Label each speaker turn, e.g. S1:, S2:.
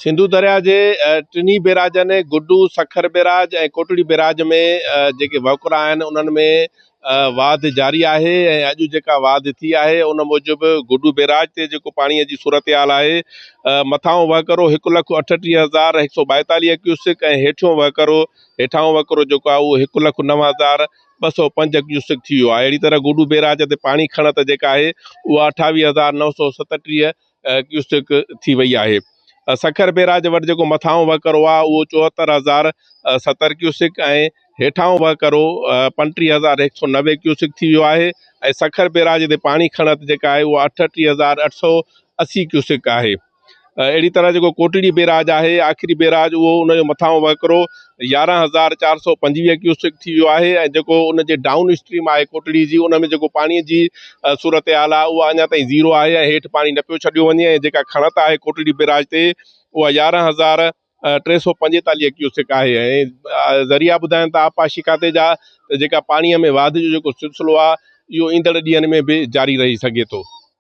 S1: سنڌو درياء جي ٽنهي بيراجن گڊو، سکر بيراج ۽ ڪوٽڙي بيراج ۾ جيڪي وهڪرا آهن انهن ۾ واڌ جاري آهي ۽ اڄ جيڪا واڌ ٿي آهي ان موجب گڊو بيراج تي جيڪو پاڻي جي صورتحال آهي مٿانهون وهڪرو هڪ لک 38142 ڪيوسڪ ۽ هيٺيون وهڪرو هيٺانهون وهڪرو جيڪو آهي اهو 109205 ڪيوسڪ ٿي ويو آهي. اهڙي طرح گڊو بيراج تي پاڻي کڻت جيڪا آهي اها 28937 ڪيوسڪ ٿي وئي آهي. سکر بيراج وٽ جيڪو مٿانهون وهڪرو آهي اهو 74070 ڪيوسڪ ۽ هيٺانهون وهڪرو 35190 ڪيوسڪ ٿي ويو آهي ۽ سکر بيراج تي پاڻي کڻت جيڪا آهي اها 38880 ڪيوسڪ آهي. اهڙي طرح جيڪو ڪوٽڙي بيراج آهي آخري بيراج اهو ان جو مٿانهون وهڪرو 11425 ڪيوسڪ ٿي ويو آهي ۽ جيڪو ان جي ڊائون اسٽريم آهي ڪوٽڙي جي ان ۾ جيڪو پاڻي جي صورتحال آهي اها اڃا تائين زيرو آهي ۽ هيٺ پاڻي نه پيو ڇڏيو وڃي ۽ جيڪا کڻت آهي ڪوٽڙي بيراج تي اها 11345 ڪيوسڪ آهي ۽ ذريعا ٻڌائن ٿا آبپاشي کاتي جا ته جيڪا پاڻي ۾ واڌ جو جيڪو سلسلو آهي اهو ايندڙ ڏينهن ۾ به جاري رهي سگهي ٿو.